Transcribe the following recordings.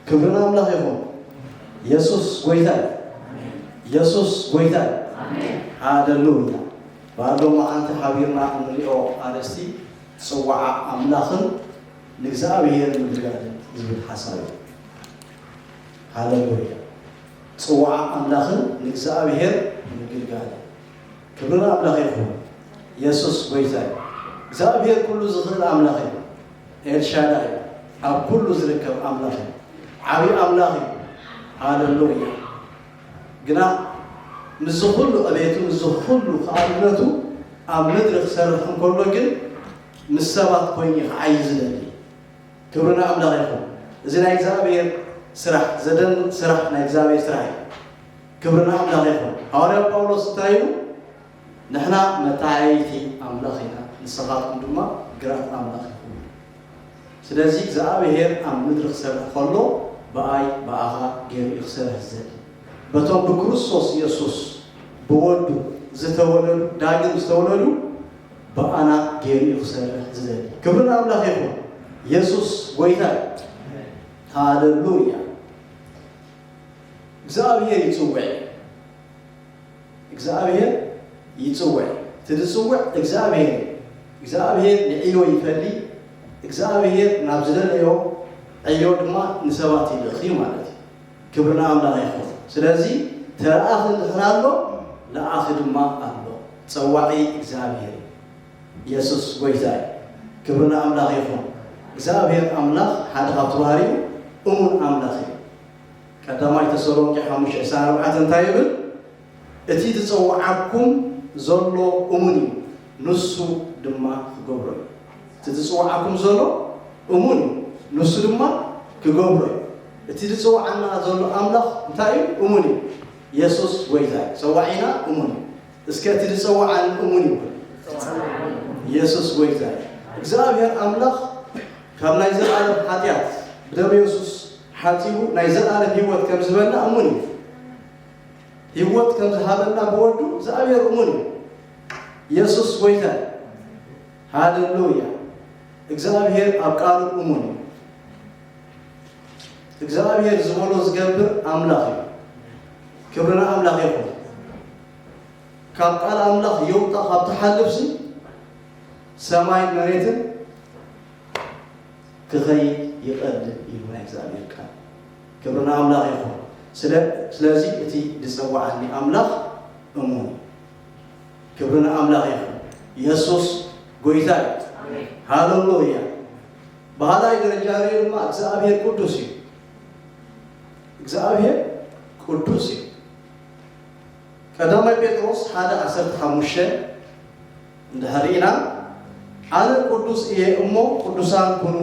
ክብሪ ንኣምላኽ ይኹን። የሱስ ጎይታ እዩ። የሱስ ጎይታ እዩ። ሃሌሉያ። ባዶ መዓንቲ ሓቢርና እንሪኦ ኣርእስቲ ጽዋዓ ኣምላኽን ንእግዚኣብሔር ምግልጋልን ዝብል ሓሳብ እዩ። ሃሌሉያ። ጽዋዓ ኣምላኽን ንእግዚኣብሔር ምግልጋልን። ክብሪ ንኣምላኽ ይኹን። የሱስ ጎይታ እዩ። እግዚኣብሔር ኩሉ ዝኽእል ኣምላኽ እዩ። ኤልሻዳይ ኣብ ኩሉ ዝርከብ ኣምላኽ እዩ። ዓብዪ ኣምላኽ እዩ። ሃሌሉያ። ግና ምስዚ ኩሉ ዕቤቱ፣ ምስዚ ኩሉ ከኣልነቱ ኣብ ምድሪ ክሰርሕ እንከሎ ግን ምስ ሰባት ኮይኑ እዩ ክዓዪ ዝደሊ። ክብሪ ንኣምላኽ ይኹን። እዚ ናይ እግዚኣብሔር ስራሕ፣ ዘደንቕ ስራሕ ናይ እግዚኣብሔር ስራሕ እዩ። ክብሪ ንኣምላኽ ይኹን። ሃዋርያ ጳውሎስ እንታይ ኢሉ? ንሕና መተዓያይቲ ኣምላኽ ኢና፣ ንስኻትኩም ድማ ግራት ኣምላኽ ኢኹም። ስለዚ እግዚኣብሔር ኣብ ምድሪ ክሰርሕ ከሎ ብኣይ ብኣኻ ገይሩ እዩ ክሰርሕ ዝደሊ። በቶም ብክርስቶስ የሱስ ብወዱ ዝተወለዱ፣ ዳግም ዝተወለዱ ብኣና ገይሩ እዩ ክሰርሕ ዝደሊ። ክብሪ ንኣምላኽ ይኹን። የሱስ ጎይታ እዩ። ሃሌሉያ። እግዚኣብሔር ይጽውዕ። እግዚኣብሔር ይጽውዕ። እቲ ዝጽውዕ እግዚኣብሔር እዩ። እግዚኣብሔር ንዕዮ ይፈሊ። እግዚኣብሔር ናብ ዝደለዮ ዕዮ ድማ ንሰባት ይልእኽ እዩ ማለት እዩ። ክብሪ ንኣምላኽ ይኹን። ስለዚ ተለኣኺ እንድሕር ኣሎ፣ ለኣኺ ድማ ኣሎ። ጸዋዒ እግዚኣብሔር እዩ። የሱስ ጎይታ እዩ። ክብሪ ንኣምላኽ ይኹን። እግዚኣብሔር ኣምላኽ ሓደ ካብቲ ባህሪኡ እሙን ኣምላኽ እዩ። ቀዳማይ ተሰሎንቄ ሓሙሽተ ዕስራን ኣርባዕተን እንታይ ይብል? እቲ ዝጸውዓኩም ዘሎ እሙን እዩ፣ ንሱ ድማ ክገብሮ እዩ። እቲ ዝጸውዓኩም ዘሎ እሙን እዩ፣ ንሱ ድማ ክገብሮ እዩ። እቲ ዝጸውዓና ዘሎ ኣምላኽ እንታይ እዩ? እሙን እዩ። የሱስ ጎይታ እዩ። ጸዋዒና እሙን እዩ። እስከ እቲ ዝጸውዓኒ እሙን እዩ። የሱስ ጎይታ እዩ። እግዚኣብሔር ኣምላኽ ካብ ናይ ዘላለም ሓጢኣት ብደም የሱስ ሓጺቡ ናይ ዘላለም ህይወት ከም ዝበና እሙን እዩ። ህይወት ከም ዝሃበና ብወዱ እግዚኣብሔር እሙን እዩ። የሱስ ጎይታ እዩ። ሃሌሉያ። እግዚኣብሔር ኣብ ቃሉ እሙን እዩ። እግዚኣብሔር ዝበሎ ዝገብር ኣምላኽ እዩ። ክብሪ ንኣምላኽ ይኹን። ካብ ቃል ኣምላኽ የውጣ ካብ ትሓልፍሲ ሰማይን መሬትን ክኸይድ ይቐልል እዩ ናይ እግዚኣብሔር ቃል። ክብሪ ንኣምላኽ ይኹን። ስለ-፣ ስለዚ እቲ ዝጸውዓኒ ኣምላኽ እሙን እዩ። ክብሪ ንኣምላኽ ይኹን። የሱስ ጎይታ እዩ። ሃሌሉያ። ብኻልኣይ ደረጃ ንሪኦ ድማ እግዚኣብሔር ቅዱስ እዩ። እግዚኣብሔር ቅዱስ እዩ። ቀዳማይ ጴጥሮስ ሓደ ዓሰርተ ሓሙሽተ እንድሕር ርኢና፣ "ኣነ ቅዱስ እየ እሞ ቅዱሳን ኩኑ"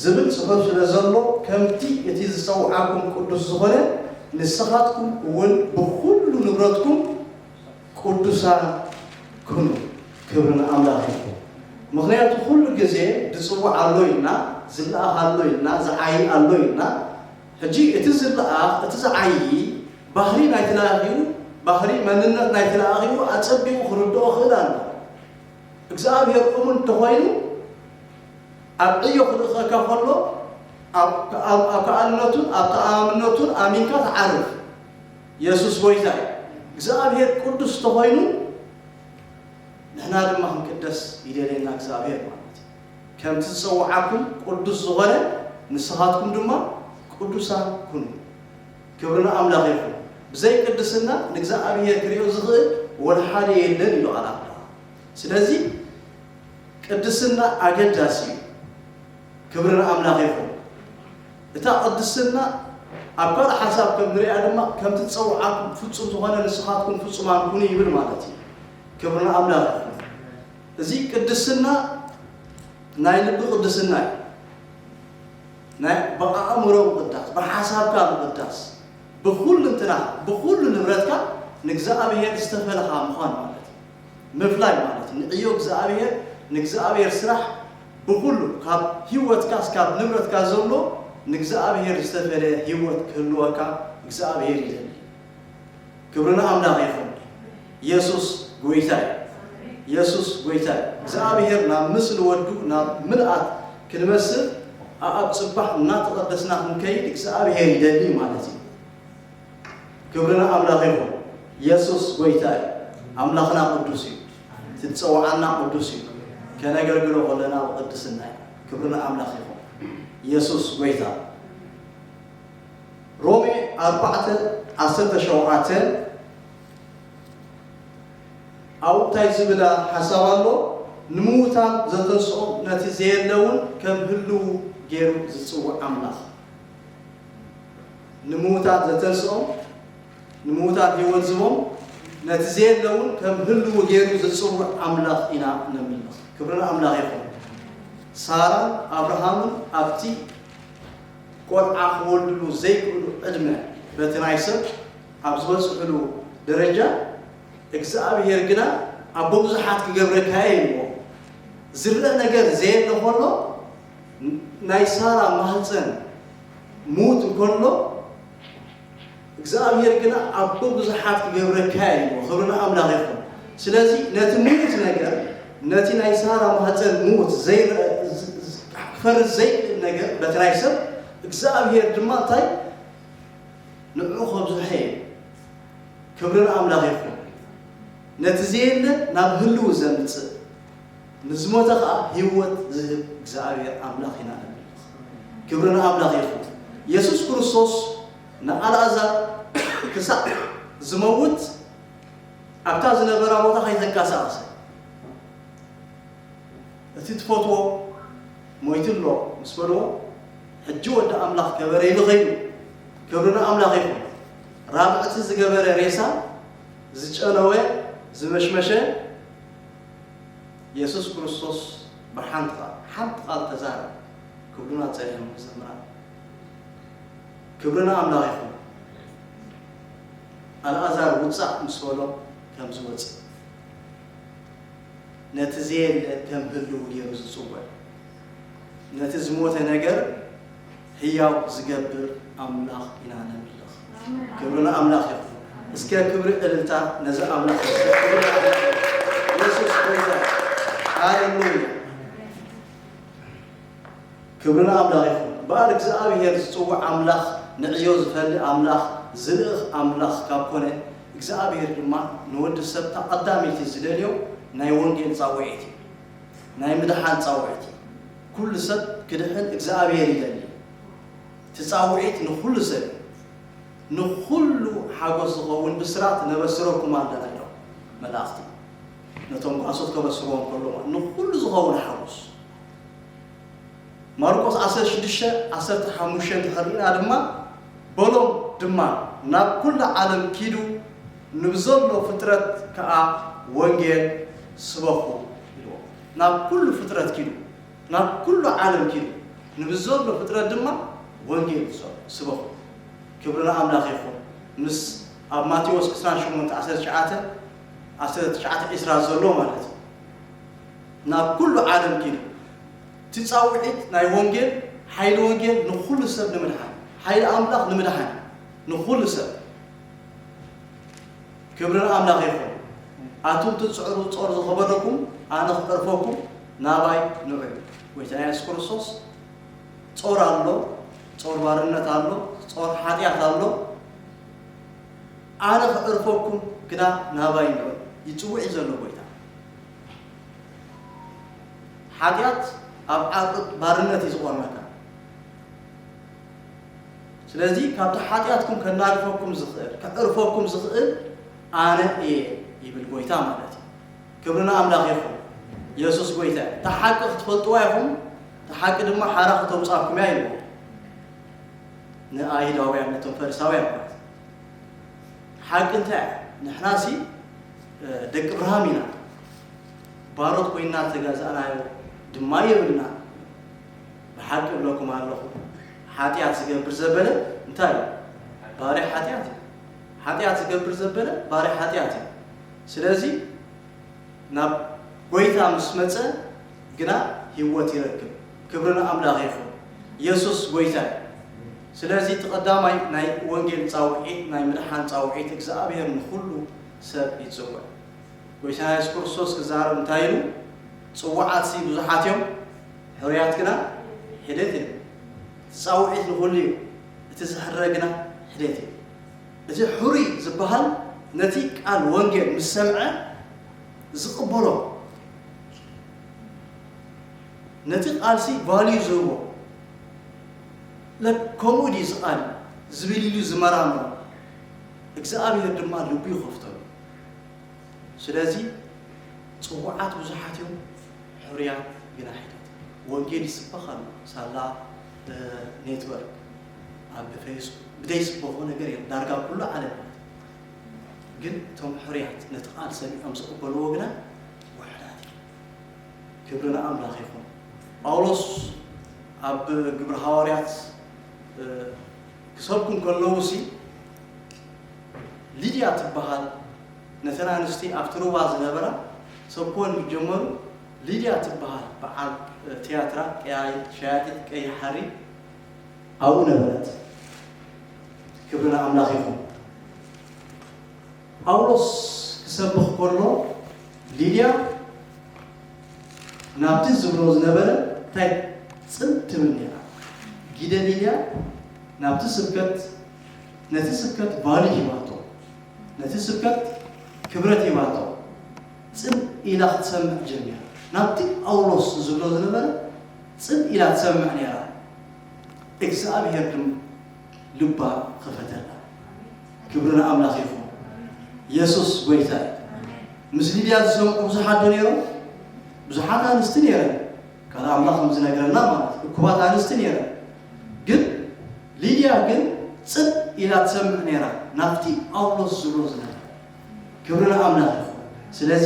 ዝብል ጽሑፍ ስለ ዘሎ፣ ከምቲ እቲ ዝጸውዓኩም ቅዱስ ዝኾነ፣ ንስኻትኩም እውን ብኹሉ ንብረትኩም ቅዱሳን ኩኑ። ክብሪ ንኣምላኽ ይኹን። ምኽንያቱ ኩሉ ግዜ ዝጽዋዕ ኣሎ ኢልና፣ ዝለኣኽ ኣሎ ኢልና፣ ዝዓዪ ኣሎ ኢልና። ሕጂ እቲ ዝለኣኽ፣ እቲ ዝዓዪ ባህሪ ናይቲ ለኣኺኡ፣ ባህሪ መንነት ናይቲ ለኣኺኡ ኣጸቢቑ ክርድኦ ክእል ኣሎ። እግዚኣብሔር እሙን እንተኾይኑ፣ ኣብ ዕዮ ክልእኸካ ከሎ፣ ኣብ፣ ኣብ፣ ኣብ ከኣልነቱን ኣብ ተኣማምነቱን ኣሚንካ ትዓርፍ። የሱስ ጎይታ እዩ። እግዚኣብሔር ቅዱስ እንተኾይኑ፣ ንሕና ድማ ክንቅደስ ይደልየና እግዚኣብሔር ማለት እዩ። ከምቲ ዝጸውዓኩም ቅዱስ ዝኾነ፣ ንስኻትኩም ድማ ቅዱሳን ኩኑ። ክብሪ ንኣምላኽ ይኹን። ብዘይ ቅድስና ንእግዚኣብሔር ክርእዮ ዝኽእል ወላ ሓደ የለን ኢሉ ቃል ኣምላኽ። ስለዚ ቅድስና ኣገዳሲ እዩ። ክብሪ ንኣምላኽ ይኹን። እታ ቅድስና ኣብ ካልእ ሓሳብ ከም ንሪኣ ድማ፣ ከምቲ ዝጸውዓኩም ፍጹም ዝኾነ ንስኻትኩም ፍጹማን ኩኑ ይብል ማለት እዩ። ክብሪ ንኣምላኽ ይኹን። እዚ ቅድስና ናይ ልቢ ቅድስና እዩ። ናይ ብኣእምሮ ምቕዳስ፣ ብሓሳብካ ምቕዳስ፣ ብኹልንትናኻ፣ ብኹሉ ንብረትካ ንእግዚኣብሔር ዝተፈለኻ ምዃን ማለት እዩ። ምፍላይ ማለት እዩ። ንዕዮ እግዚኣብሔር፣ ንእግዚኣብሔር ስራሕ ብኹሉ፣ ካብ ህይወትካ እስካብ ንብረትካ ዘሎ ንእግዚኣብሔር ዝተፈለየ ህይወት ክህልወካ እግዚኣብሔር ይደሊ። ክብሪ ንኣምላኽ ይኹን። የሱስ ጎይታ እዩ። የሱስ ጎይታ እዩ። እግዚኣብሔር ናብ ምስሊ ወዱ፣ ናብ ምልኣት ክንመስል ኣብ ጽባሕ እናተቐደስና ክንከይድ እግዚኣብሔር ይደሊ ማለት እዩ። ክብርና ኣምላኽ ይኹን። የሱስ ጎይታ እዩ። ኣምላኽና ቅዱስ እዩ። ትጸውዓና ቅዱስ እዩ። ከነገልግሎ ከለና ብቅድስና እዩ። ክብርና ኣምላኽ ይኹን። የሱስ ጎይታ። ሮሜ ኣርባዕተ ዓሰርተ ሸውዓተ ኣብኡ እንታይ ዝብል ሓሳብ ኣሎ? ንምዉታን ዘተንስኦም ነቲ ዘየለ እውን ከም ህልው ገይሩ ዝጽውዕ ኣምላኽ። ንምዉታን ዘተንስኦም፣ ንምዉታን ህይወት ዝቦም፣ ነቲ ዘየለ እውን ከም ህልው ገይሩ ዝጽውዕ ኣምላኽ ኢና ነምልኽ። ክብሪ ንኣምላኽ ይኹን። ሳራን ኣብርሃምን ኣብቲ ቆልዓ ክወልድሉ ዘይክእሉ ዕድመ በቲ ናይ ሰብ ኣብ ዝበጽሕሉ ደረጃ እግዚኣብሔር ግና ኣቦ ብዙሓት ክገብረካ እየ ኢልዎ። ዝረአ ነገር ዘየለ ከሎ ናይ ሳራ ማህፀን ምዉት እንከሎ እግዚኣብሔር ግና ኣቦ ብዙሓት ክገብረካ እየ ኢልዎ። ክብሪ ንኣምላኽ ይኹን። ስለዚ ነቲ ምዉት ነገር ነቲ ናይ ሳራ ማህፀን ምዉት ዘይረአ ክፈርስ ዘይክእል ነገር በቲ ናይ ሰብ እግዚኣብሔር ድማ እንታይ ንዕኡ ከብዝሖ እዩ። ክብሪ ንኣምላኽ ይኹን። ነቲ ዘየለ ናብ ህልው ዘምጽእ ንዝሞተ ኸዓ ህይወት ዝህብ እግዚኣብሔር ኣምላኽ ኢና ነምልኽ። ክብሪ ንኣምላኽ ይኹን። የሱስ ክርስቶስ ንኣልኣዛር ክሳዕ ዝመውት ኣብታ ዝነበራ ቦታ ከይተንቀሳቐሰ እቲ ትፈትዎ ሞይቱ ኣሎ ምስ በልዎ ሕጂ ወዲ ኣምላኽ ከበረ ኢሉ ኸይዱ። ክብሪ ንኣምላኽ ይኹን። ራብዕቲ ዝገበረ ሬሳ ዝጨነወ ዝመሽመሸ የሱስ ክርስቶስ ብሓንቲ ቃል ሓንቲ ቃል ተዛረብ ክብሉና ጸኒሖም መዘምራን። ክብሪ ንኣምላኽ ይኹን። ኣልኣዛር ውጻእ ምስ በሎ ከም ዝወጽእ ነቲ ዘየለ ከም ህልው ገይሩ ዝጽውዕ ነቲ ዝሞተ ነገር ህያው ዝገብር ኣምላኽ ኢና ነምልኽ። ክብሪ ንኣምላኽ ይኹን። እስከ ክብሪ እልልታ ነዚ ኣምላኽ ይኹን። ክብሪ ንኣምላኽ ይኹን። የሱስ ጎይታ። ሃሌሉያ። ክብሪ ንኣምላኽ ይኹን። በኣል እግዚኣብሔር ዝጽውዕ ኣምላኽ ንዕዮ ዝፈሊ ኣምላኽ ዝልእኽ ኣምላኽ ካብ ኮነ እግዚኣብሔር ድማ ንወዲ ሰብ እታ ቀዳመይቲ ዝደልዮ ናይ ወንጌል ጻውዒት እዩ። ናይ ምድሓን ጻውዒት እዩ። ኩሉ ሰብ ክድሕን እግዚኣብሔር ይደሊ። እቲ ጻውዒት ንኹሉ ሰብ እዩ። ንኹሉ ሓጎስ ዝኸውን ብስራት ነበስረኩም ኣለና ኢሎም መላእኽቲ ነቶም ጓሶት ከበስርዎም ከሎ ንኹሉ ዝኸውን ሓጎስ ማርቆስ ዓሰርተ ሽዱሽተ ዓሰርተ ሓሙሽተ እንድሕር ርኢና ድማ በሎም ድማ ናብ ኩሉ ዓለም ኪዱ ንብዘሎ ፍጥረት ከኣ ወንጌል ስበኹ ኢልዎ። ናብ ኩሉ ፍጥረት ኪዱ ናብ ኩሉ ዓለም ኪዱ ንብዘሎ ፍጥረት ድማ ወንጌል ስበኹ። ክብሪ ንኣምላኽ ይኹን። ምስ ኣብ ማቴዎስ ዕስራን ሸሞንተ ዓሰርተ ትሽዓተ ዓሰርተ ትሽዓተ ዕስራ ዘሎ ማለት እዩ። ናብ ኩሉ ዓለም ኪዱ እቲ ጻውዒት ናይ ወንጌል ሓይሊ ወንጌል ንኹሉ ሰብ ንምድሓን ሓይሊ ኣምላኽ ንምድሓን ንኹሉ ሰብ ክብሪ ንኣምላኽ ይኹን። ኣቱም ትጽዕሩ ጾር ዝኸበደኩም ኣነ ክዕርፈኩም ናባይ ንዑ። ጎይታና የሱስ ክርስቶስ ጾር ኣሎ፣ ጾር ባርነት ኣሎ፣ ጾር ሓጢኣት ኣሎ። ኣነ ክዕርፈኩም ግና ናባይ ንዑ ይጽውዕ እዩ ዘሎ ጎይታ። ሓጢኣት ኣብ ዓቕብ ባርነት እዩ ዝቖርነካ። ስለዚ ካብቲ ሓጢኣትኩም ከናግፈኩም ዝኽእል ከዕርፈኩም ዝኽእል ኣነ እየ ይብል ጎይታ ማለት እዩ። ክብሪ ንኣምላኽ ይኹን። የሱስ ጎይታ እዩ። እታ ሓቂ ክትፈልጥዋ ኢኹም፣ እታ ሓቂ ድማ ሓራ ክተውፃኩም እያ ይብሉ ንኣይሁዳውያን ነቶም ፈሪሳውያን ማለት እዩ። ሓቂ እንታይ እያ? ንሕናሲ ደቂ እብርሃም ኢና፣ ባሮት ኮይና ዝተገዛእናዮ ድማ የብልና። ብሓቂ እብለኩም ኣለኹ፣ ሓጢኣት ዝገብር ዘበለ እንታይ እዩ? ባርያ ሓጢኣት እዩ። ሓጢኣት ዝገብር ዘበለ ባርያ ሓጢኣት እዩ። ስለዚ ናብ ጎይታ ምስ መጸ ግና ህይወት ይረክብ። ክብሪ ንኣምላኽ ይኹን። የሱስ ጎይታ እዩ። ስለዚ እቲ ቀዳማይ ናይ ወንጌል ጻውዒት፣ ናይ ምድሓን ጻውዒት እግዚኣብሔር ንኹሉ ሰብ ይጽውዕ። ጎይታና የሱስ ክርስቶስ ክዛረብ እንታይ ኢሉ? ጽውዓትሲ ብዙሓት እዮም፣ ሕሩያት ግና ሒደት እዮም። ጻውዒት ንኹሉ እዩ፣ እቲ ዝሕረ ግና ሕሌት እዩ። እቲ ሕሩይ ዝበሃል ነቲ ቃል ወንጌል ምስ ሰምዐ ዝቕበሎ፣ ነቲ ቃልሲ ቫልዩ ዝህቦ፣ ለ-፣ ከምኡ ድዩ እዚ ቃል ዝብል ኢሉ ዝመራመሮ፣ እግዚኣብሔር ድማ ልቡ ይኸፍተሉ። ስለዚ ጽዉዓት ብዙሓት እዮም፣ ሕሩያት ግና ሕደት። ወንጌል ይስበኽ ኣሎ፣ ሳላ ኔትወርክ ኣብ ፌስቡክ ብደይ ስበኾ ነገር የለን፣ ዳርጋ ኩሉ ዓለም። ግን እቶም ሕሩያት ነቲ ቃል ሰሚዖም ዝቕበልዎ ግና ውሑዳት እዮም። ክብሪ ንኣምላኽ ይኹን። ጳውሎስ ኣብ ግብሪ ሃዋርያት ክሰብኩ እንከለዉ ሲ ሊድያ ትበሃል ነተን ኣንስቲ ኣብቲ ሩባ ዝነበራ ሰብክወን ምስ ጀመሩ፣ ሊድያ ትበሃል በዓል ቲያትራ፣ ቀያይ-፣ ሸያጢት ቀይሕ ሓሪ ኣብኡ ነበረት። ክብሪ ንኣምላኽ ይኹን። ጳውሎስ ክሰብኽ ከሎ ሊድያ ናብቲ ዝብሎ ዝነበረ እንታይ ጽን ትብል ነይራ። ጊደ ሊድያ ናብቲ ስብከት፣ ነቲ ስብከት ቫልዩ ሂባቶ፣ ነቲ ስብከት ክብረት ሂባቶ፣ ጽን ኢላ ክትሰምዕ ጀሚራ። ናብቲ ጳውሎስ ዝብሎ ዝነበረ ጽን ኢላ ትሰምዕ ነይራ። እግዚኣብሔር ድማ ልባ ከፈተላ። ክብሪ ንኣምላኽ ይኹን። የሱስ ጎይታ እዩ። ምስ ሊድያ ዝሰምዑ ብዙሓት ዶ ነይሮም? ብዙሓት ኣንስቲ ነይረን። ቃል ኣምላኽ ከም ዝነግረና ማለት እኩባት ኣንስቲ ነይረን። ግን ሊድያ ግን ጽን ኢላ ትሰምዕ ነይራ ናብቲ ጳውሎስ ዝብሎ ዝነበረ። ክብሪ ንኣምላኽ ይኹን። ስለዚ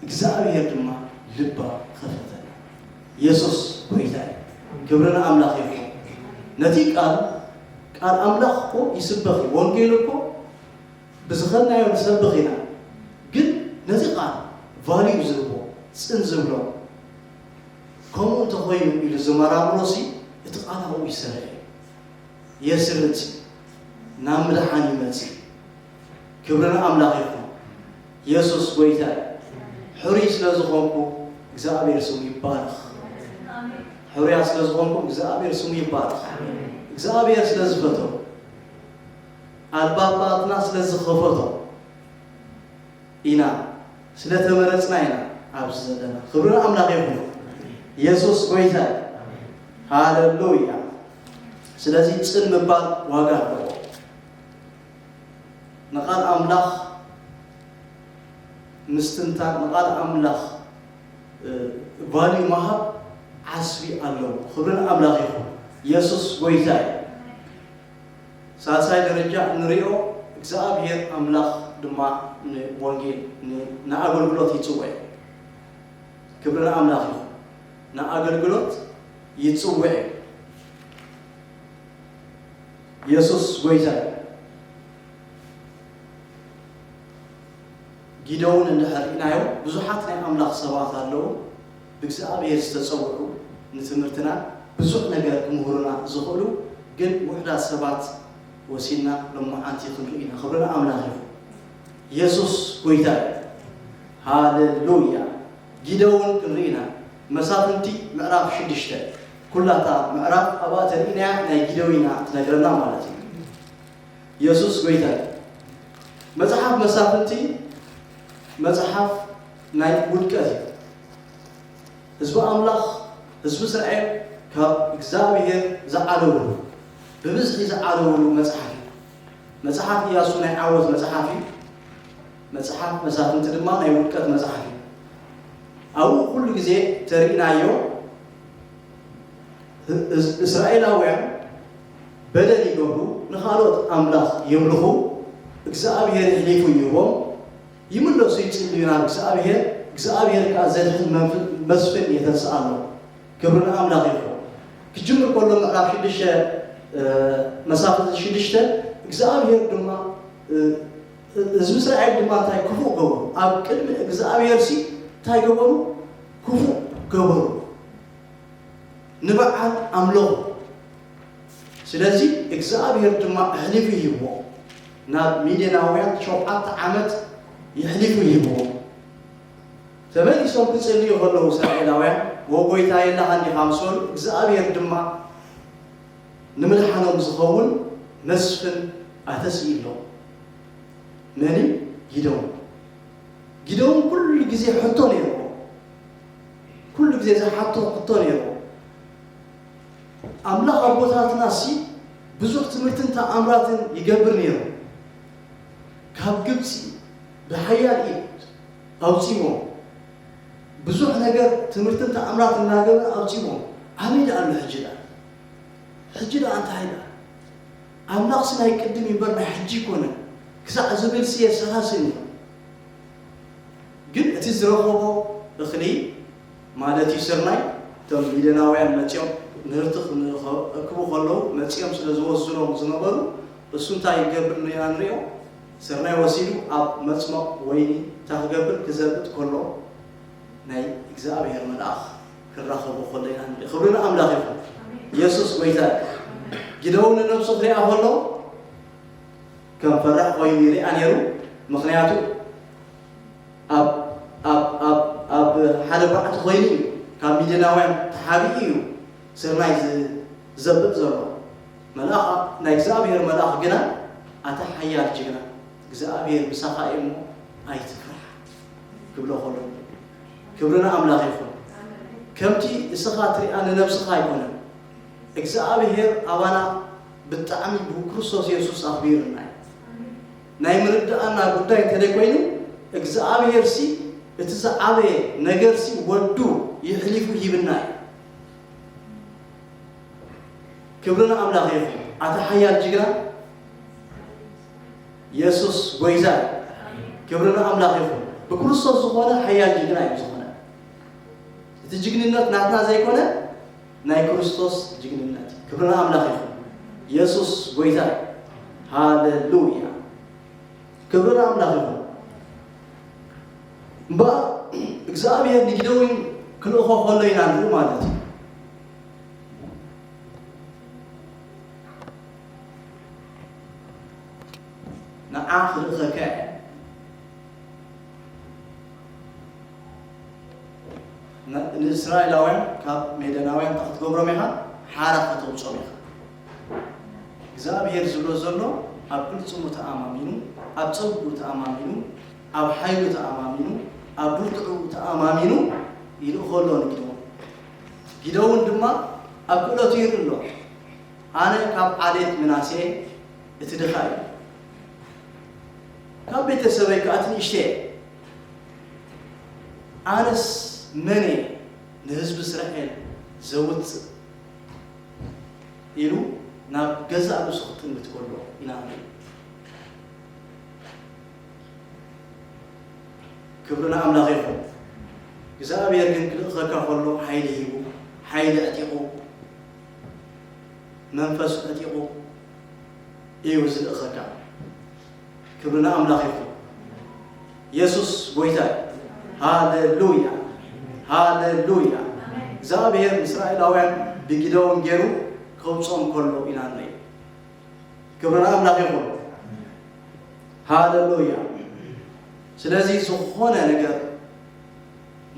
እግዚኣብሔር ድማ ልባ ከፈተላ። የሱስ ጎይታ እዩ። ክብሪ ንኣምላኽ ይኹን። ነቲ ቃል፣ ቃል ኣምላኽ እኮ ይስበኽ እዩ። ወንጌል እኮ ብዝኸድናዮ ንሰብኽ ኢና። ግን ነቲ ቃል ቫልዩ ዝህቦ፣ ጽን ዝብሎ፣ ከምኡ እንተኾይኑ ኢሉ ዝመራምሮሲ እቲ ቃል ኣብኡ ይሰርሕ እዩ። የስርጽ፣ ናብ ምድሓን ይመጽእ። ክብሪ ንኣምላኽ ይኹን። የሱስ ጎይታ እዩ። ሕሩይ ስለ ዝኾንኩ እግዚኣብሔር ስሙ ይባረኽ። ሕሩያ ስለ ዝኾንኩ እግዚኣብሔር ስሙ ይባረኽ። እግዚኣብሔር ስለ ዝፈተው፣ ኣልባባትና ስለ ዝኸፈቶ ኢና፣ ስለ ተመረጽና ኢና ኣብዚ ዘለና። ክብሪ ንኣምላኽ ይኹን። የሱስ ጎይታ እዩ። ሃሌሉያ። ስለዚ ጽን ምባል ዋጋ ኣለዎ። ንቓል ኣምላኽ ምስትንታን፣ ንቓል ኣምላኽ፣ እ፣ ቫልዩ ምሃብ ዓስቢ ኣለዎ። ክብሪ ንኣምላኽ ይኹን። የሱስ ጎይታ እዩ። ሳልሳይ ደረጃ እንሪኦ፣ እግዚኣብሔር ኣምላኽ ድማ ንወንጌል፣ ን-፣ ንኣገልግሎት ይጽውዕ። ክብሪ ንኣምላኽ ይኹን። ንኣገልግሎት ይጽውዕ። የሱስ ጎይታ እዩ። ጊደውን እንድሕር ርኢናዮ፣ ብዙሓት ናይ ኣምላኽ ሰባት ኣለዉ፣ ብእግዚኣብሔር ዝተጸውዑ፣ ንትምህርትና ብዙሕ ነገር ክምህሩና ዝኽእሉ፣ ግን ውሑዳት ሰባት ወሲድና ሎማዓንቲ ክንርኢ ኢና። ክብሪ ንኣምላኽ ይኹን። የሱስ ጎይታ እዩ። ሃሌሉያ። ጊደውን ክንርኢ ኢና። መሳፍንቲ ምዕራፍ ሽዱሽተ፣ ኩላታ ምዕራፍ ኣብኣ ተርኢናያ ናይ ጊደውን ኢና ትነግረና ማለት እዩ። የሱስ ጎይታ እዩ። መጽሓፍ መሳፍንቲ መጽሓፍ ናይ ውድቀት እዩ። ህዝቢ ኣምላኽ፣ ህዝቢ እስራኤል ካብ እግዚኣብሔር ዝዓለውሉ፣ ብብዝሒ ዝዓለውሉ መጽሓፍ እዩ። መጽሓፍ ኢያሱ ናይ ዓወት መጽሓፍ እዩ። መጽሓፍ መሳፍንቲ ድማ ናይ ውድቀት መጽሓፍ እዩ። ኣብኡ ኩሉ ግዜ ተርኢናዮ፣ እ-፣ እስ-፣ እስራኤላውያን በደል ይገብሩ፣ ንኻልኦት ኣምላኽ የምልኹ፣ እግዚኣብሔር የሕሊፉ ይህቦም፣ ይምለሱ ይጽልዩ ናብ እግዚኣብሔር፣ እግዚኣብሔር ከኣ ዘድሕን መንፍ-፣ መስፍን የተንስኣሎም። ክብሪ ንኣምላኽ ይኹን። ክጅምር ከሎ ምዕራፍ ሽዱሽተ፣ እ፣ መሳፍንቲ ሽዱሽተ፣ እግዚኣብሔር ድማ፣ እ፣ እ፣ ህዝቢ እስራኤል ድማ እንታይ ክፉእ ገበሩ? ኣብ ቅድሚ እግዚኣብሔር ሲ እንታይ ገበሩ? ክፉእ ገበሩ። ንበዓል ኣምለኹ። ስለዚ እግዚኣብሔር ድማ ኣሕሊፉ ይህብዎ። ናብ ሚድያናውያን ሸውዓተ ዓመት የሕሊፉ ይህብዎ። ተመሊሶም ክጽልዩ ከለዉ እስራኤላውያን፣ "ወ ጎይታ የለኻን ዲኻ?" ምስ በሉ፣ እግዚኣብሔር ድማ ንምድሓኖም ዝኸውን መስፍን ኣተስኢሎም። መን እዩ? ጊደውን። ጊደውን ኩሉ ግዜ ሕቶ ነይርዎ። ኩሉ ግዜ ዝሓቶ ሕቶ ነይርዎ። ኣምላኽ ኣቦታትና ሲ ብዙሕ ትምህርትን ተኣምራትን ይገብር ነይሩ። ካብ ግብፂ ብሓያል ኢድ ኣውፂዎም። ብዙሕ ነገር ትምህርትን ተኣምራት እናገበረ ኣውፂዎም። ኣበይ ደኣ ኣሎ ሕጂ ደኣ? ሕጂ ደኣ እንታይ ደኣ? ኣምላኽሲ ናይ ቅድም እምበር ናይ ሕጂ ኣይኮነን። ክሳዕ ዝብል ሲ የሰላስል ነይሩ። ግን እቲ ዝረኸቦ እኽሊ ማለት እዩ ስርናይ፣ እቶም ሚድያናውያን መፂኦም ምህርቲ ክእክቡ ከለዉ መፂኦም ስለ ዝወስዱሎም ዝነበሩ፣ እሱ እንታይ ይገብር ኢና ንሪኦ? ስርናይ ወሲዱ ኣብ መፅመቕ ወይኒ እንታይ ክገብር? ክዘብጥ ከሎ ናይ እግዚኣብሔር መልኣኽ ክራኸቦ ከሎ ኢና ንርኢ። ክብሪ ንኣምላኽ ይኹን። ኢየሱስ ጎይታ እዩ። ጊደውን ንነብሱ ክሪኣ ከሎ ከም ፈራሕ ኮይኑ ይሪኣ ነይሩ። ምኽንያቱ ኣብ ኣብ ኣብ ኣብ ሓደ ባዕቲ ኮይኑ እዩ፣ ካብ ሚድያናውያን ተሓቢኡ እዩ ስርናይ ዝዘብጥ ዘሎ። መልኣኽ ናይ እግዚኣብሔር መልኣኽ ግና፣ ኣታ ሓያል ጅግና፣ እግዚኣብሔር ምሳኻ እዩ እሞ ኣይትፍራሕ ክብሎ ከሎ፣ ክብሪ ንኣምላኽ ይኹን። ከምቲ እስኻ ትሪኣ ንነብስኻ ኣይኮነን፣ እግዚኣብሔር ኣባና ብጣዕሚ ብክርስቶስ የሱስ ኣኽቢሩና እዩ። ናይ ምርዳእና ጉዳይ እንተደይ ኮይኑ፣ እግዚኣብሔር ሲ እቲ ዝዓበየ ነገር ሲ ወዱ ይሕሊፉ ሂብና እዩ። ክብሪ ንኣምላኽ ይኹን። ኣታ ሓያል ጅግና፣ የሱስ ጎይታ እዩ። ክብሪ ንኣምላኽ ይኹን። ብክርስቶስ ዝኾነ ሓያል ጅግና እዩ ዝኾነ። እቲ ጅግንነት ናትና ዘይኮነ ናይ ክርስቶስ ጅግንነት እዩ። ክብሪ ንኣምላኽ ይኹን። የሱስ ጎይታ እዩ። ሃሌሉያ። ክብሪ ንኣምላኽ ይኹን። እምበኣር እግዚኣብሔር ንጊደውን ክልእኾ ከሎ ኢና ንርኢ ማለት እዩ። ንዓ ክልእኸካ እየ። ን-፣ ንእስራኤላውያን ካብ ሜደናውያን እንታይ ክትገብሮም ኢኻ? ሓራ ከተውጾም ኢኻ። እግዚኣብሔር ዝብሎ ዘሎ ኣብ ቅልጽሙ ተኣማሚኑ፣ ኣብ ጸግኡ ተኣማሚኑ፣ ኣብ ሓይሉ ተኣማሚኑ፣ ኣብ ብርትዕኡ ተኣማሚኑ ይልእኾ ኣሎ ንጊደውን። ጊደውን ድማ ኣብ ክእለቱ ይርኢ ኣሎ። ኣነ ካብ ዓሌት ምናሴ እቲ ድኻ እየ። ካብ ቤተሰበይ ከኣ እቲ ንእሽተይ እየ። ኣነስ መን እየ ንህዝቢ እስራኤል ዘውጽእ? ኢሉ ናብ ገዛእ ርእሱ ክጥምት ከሎ ኢና ንርኢ። ክብሪ ንኣምላኽ ይኹን። እግዚኣብሔር ግን ክልእኸካ ከሎ ሓይሊ ሂቡ፣ ሓይሊ ኣዕጢቑ፣ መንፈሱ ኣዕጢቑ እዩ ዝልእኸካ። ክብሪ ንኣምላኽ ይኹን። የሱስ ጎይታ እዩ። ሃሌሉያ፣ ሃሌሉያ። እግዚኣብሔር ንእስራኤላውያን ብጊደዎን ገይሩ ከውፅኦም ከሎ ኢና ንርኢ። ክብሪ ንኣምላኽ ይኹን። ሃሌሉያ። ስለዚ ዝኾነ ነገር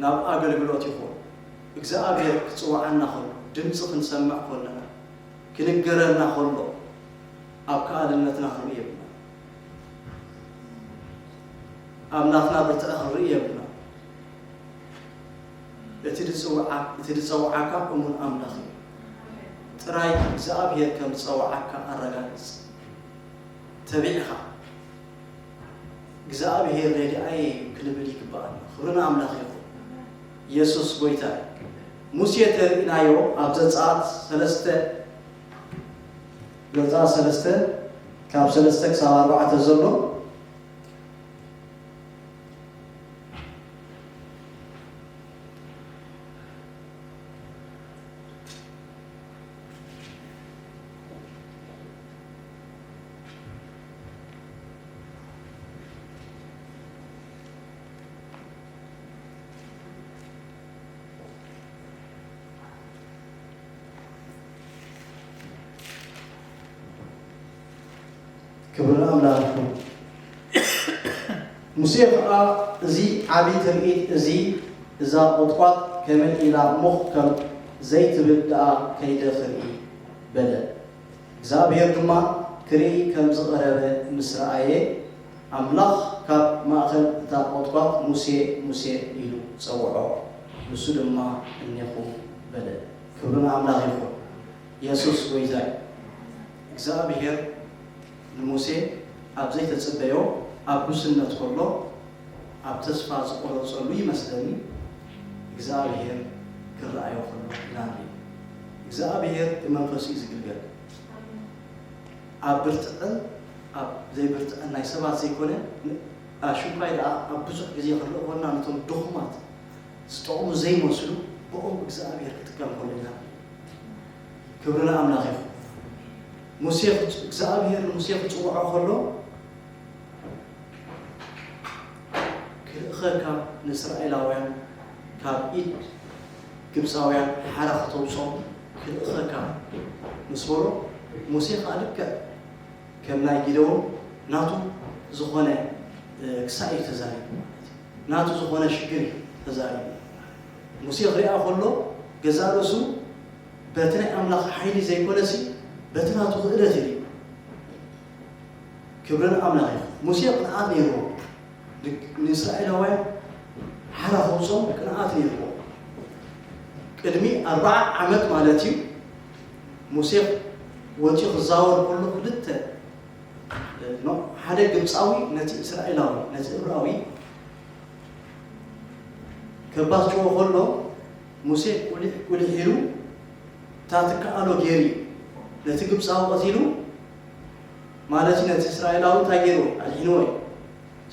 ናብ ኣገልግሎት ይኹን እግዚኣብሔር ክፅውዓና ከሎ፣ ድምፂ ክንሰምዕ ከለና፣ ክንገረና ከሎ፣ ኣብ ከኣልነትና ክንርኢ የብልና። ኣብ ናትና ብርትዐ ክንርኢ የብልና። እቲ ዝፅውዓ-፣ እቲ ዝፀውዓካ እሙን ኣምላኽ እዩ። ጥራይ እግዚኣብሔር ከም ዝፀውዓካ ኣረጋግፅ። ተቢዕኻ እግዚኣብሔር ረድኣየ እዩ ክንብል ይግባኣና። ክብሪ ንኣምላኽ ይኹን። የሱስ ጎይታ እዩ። ሙሴ ተርእናዮ ኣብ ዘጸኣት ሰለስተ፣ ዘጸኣት ሰለስተ ካብ ሰለስተ ክሳብ ኣርባዕተ ዘሎ። ክብሪ ንኣምላኽ ይኹን። ሙሴ ኸኣ፣ እዚ ዓቢ ትርኢት እዚ፣ እዛ ቁጥቋጥ ከመይ ኢላ ሙኽ ከም ዘይትብል ደኣ ከይደ ክርኢ በለ። እግዚኣብሔር ድማ ክርኢ ከም ዝቐረበ ምስ ረኣየ፣ ኣምላኽ ካብ ማእከል እታ ቖጥቋጥ፣ "ሙሴ፣ ሙሴ" ኢሉ ጸውዖ። ንሱ ድማ "እኔኹ" በለ። ክብሪ ንኣምላኽ ይኹን። የሱስ ጐይታ እዩ። እግዚኣብሔር ንሙሴ ኣብ ዘይተጸበዮ ኣብ ጉስነት ከሎ፣ ኣብ ተስፋ ዝቖረጸሉ ይመስለኒ፣ እግዚኣብሔር ክረኣዮ ከሎ ኢና ንርኢ። እግዚኣብሔር ብመንፈሱ እዩ ዝግልገል። ኣብ ብርትዕን ኣብ ዘይብርትዕን ናይ ሰባት ዘይኮነ፣ ን-፣ ኣሽንኳይ ደኣ ኣብ ብዙሕ ግዜ ክረአ ከሎና ነቶም ድኹማት ዝጠቕሙ ዘይመስሉ ብኦም እግዚኣብሔር ክጥቀም ከሎ ኢና። ክብሪ ንኣምላኽ ይኹን። ሙሴ ክጽ-፣ እግዚኣብሔር ንሙሴ ክጽውዖ ከሎ፣ "ክልእኸካ ንእስራኤላውያን ካብ ኢድ ግብፃውያን ሓራ ከተውፅኦም ክልእኸካ" ምስ በሎ፣ ሙሴ ከዓ ልክዕ ከም ናይ ጊደዎን ናቱ ዝኾነ፣ እ፣ ክሳእ እዩ ተዛሪቡ ማለት እዩ። ናቱ ዝኾነ ሽግር እዩ ተዛሪቡ። ሙሴ ክሪኣ ከሎ ገዛእ ርእሱ በቲ ናይ ኣምላኽ ሓይሊ ዘይኮነሲ በቲ ናቱ ክእለት እዩ። ክብሪ ንኣምላኽ ይኹን። ሙሴ ቅንዓት ነይርዎ። ን-፣ ንእስራኤላውያን ሓራ ከውፅኦም ቅንዓት ነይርዎ። ቅድሚ ኣርብዓ ዓመት ማለት እዩ፣ ሙሴ ወፂኡ ክዛወር ከሎ ክልተ፣ ኖ፣ ሓደ ግብፃዊ ነቲ እስራኤላዊ፣ ነቲ እብራዊ ከባስጭዎ ከሎ፣ ሙሴ ቁሊሕ ቁሊሕ ኢሉ እታ ትከኣሎ ገይሩ እዩ። ነቲ ግብፃዊ ቀቲሉ ማለት እዩ፣ ነቲ እስራኤላዊ እንታይ ገይርዎ? ኣድሒንዎ እዩ።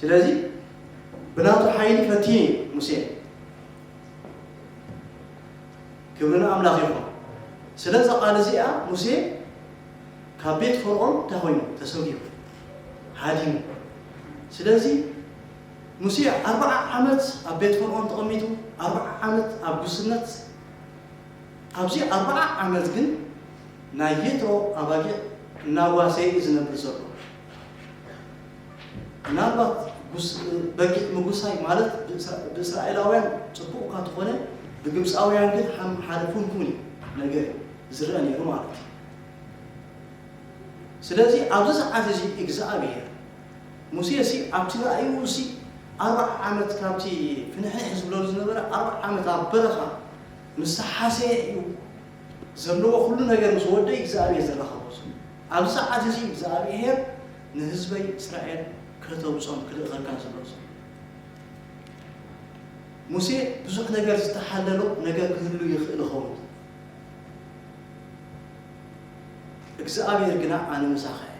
ስለዚ ብናቱ ሓይሊ ፈቲኑ እዩ ሙሴ። ክብሪ ንኣምላኽ ይኹን። ስለዛ ቃል እዚኣ ሙሴ ካብ ቤት ፈርዖን እንታይ ኮይኑ? ተሰጒጉ፣ ሃዲሙ። ስለዚ ሙሴ ኣርብዓ ዓመት ኣብ ቤት ፈርዖን ተቐሚጡ፣ ኣርብዓ ዓመት ኣብ ጉስነት። ኣብዚ ኣርብዓ ዓመት ግን ናይ የትሮ ኣባጊዕ እናዋሰየ እዩ ዝነብር ዘሎ። ምናልባት ጉስ-፣ በጊዕ ምጉሳይ ማለት ብእስራ-፣ ብእስራኤላውያን ጽቡቕ እኳ ተኾነ፣ ብግብፃውያን ግን ከም ሓደ ፍንፉን እዩ ነገር ዝረአ ነይሩ ማለት እዩ። ስለዚ ኣብዚ ሰዓት እዚ እግዚኣብሔር ሙሴ ሲ ኣብቲ ራእዩ ሲ ኣርብዓ ዓመት ካብቲ ፍንሕንሕ ዝብለሉ ዝነበረ ኣርብዓ ዓመት ኣብ በረኻ ምስ ተሓሰየ እዩ ዘለዎ ኩሉ ነገር ምስ ወደ እግዚኣብሔር ዝራኸቦ ዘሎ። ኣብዚ ሰዓት እዚ እግዚኣብሔር ንህዝበይ እስራኤል ከተውጾም ክልእኸካ ዘሎ ዘሎ። ሙሴ ብዙሕ ነገር ዝተሓለሎ ነገር ክህሉ ይኽእል ይኸውን። እግዚኣብሔር ግና ኣነ ምሳኻ እየ